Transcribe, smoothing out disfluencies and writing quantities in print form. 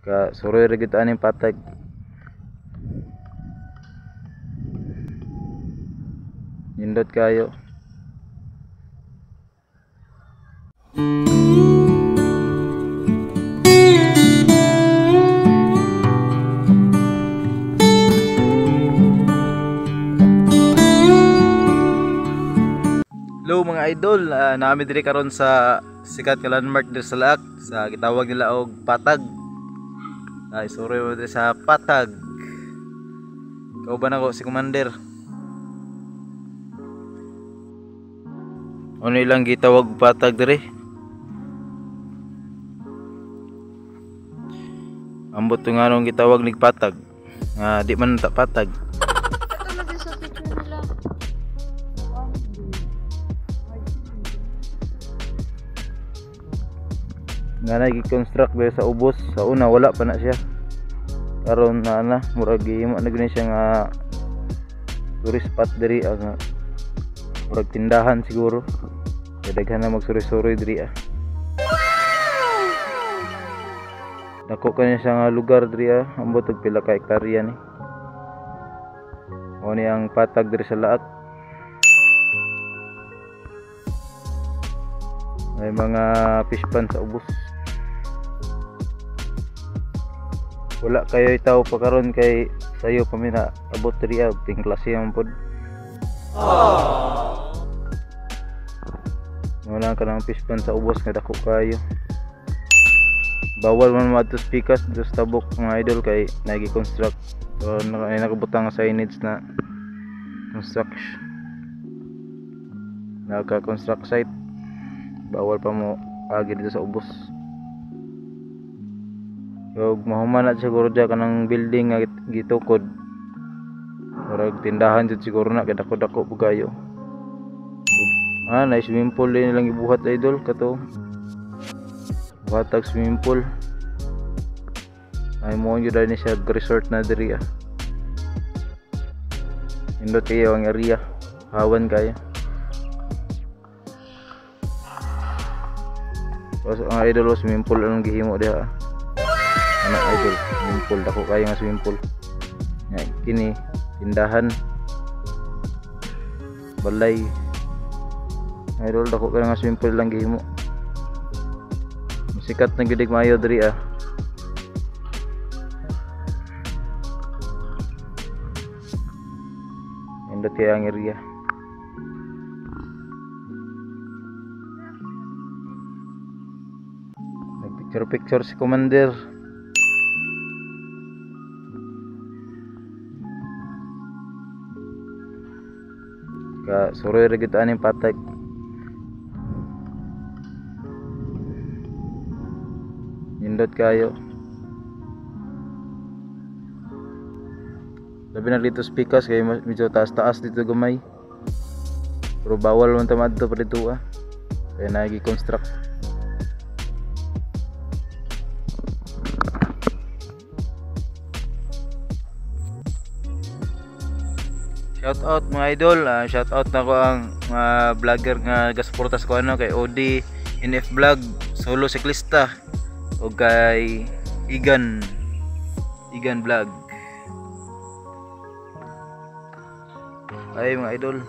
Ka suroy ra gyud aning patag. Nindot kayo. Hello mga idol, naami diri karon sa sikat ka landmark diri sa Laak, sa gitawag nila og Patag. Ay suroy mo diri sa Patag. Kauban ako si Commander. Ano ilang gitawag Patag diri? Ambot nga nung gitawag nig Patag. Nga di man ta patag. Ito lagi sa picture nila. Nga nagi-construct ba sa ubos, sa una wala pa na siya. Karon na na murag gihimo na gani siya nga tourist spot diri nga murag tindahan siguro. Kay daghan na magsuri-suri diri ah. Dako kani siya nga lugar diri ah, ambot og pila ka hektarya ni. Mao ni ang patag diri sa Laak. May mga fish pond sa ubos. Wala kayo itaw pa karon kay sayo pa mi na abot diri ah, ting klase man pod. Wala ka ng fish pond sa ubos nga dako kayo. Bawal man maadto sa pikas dito sa tabok mga idol kay nagi-construct. So, ay nakabutang nga signage na construction. Naka-construct site. Bawal pa mo agi dito sa ubos. So mahuman na siguro diya kanang building nga gitukod. Murag tindahan jud siguro na kay dako-dako pud kayo. Na swimming pool din nilang gibuhat idol kato. Buhatag swimming pool. Ay mo gyud ni siya resort na diri ah. Nindot kayo ang area. Hawan kayo. Tapos ang idol swimming pool anong gihimo diha? Ana idol, swimming pool dako kayo nga swimming pool. Nga kini tindahan. Balay. Idol dako kayo nga swimming pool lang gihimo. Sikat na gyud maayo diri ah. Nindot kayo ang area. Picture-picture si Commander. Ka suroy ra gyud aning patag. Nindot kayo. Labi na dito sa pikas kay medyo taas-taas dito gamay. Pero bawal man ta maadto pa dito ah. Kaya nagi-construct. Shout out mga idol, shout out na ko ang mga vlogger nga gasuporta sa ko ano kay OD NF Vlog, Solo Siklista o kay Igan Vlog. Ay mga idol.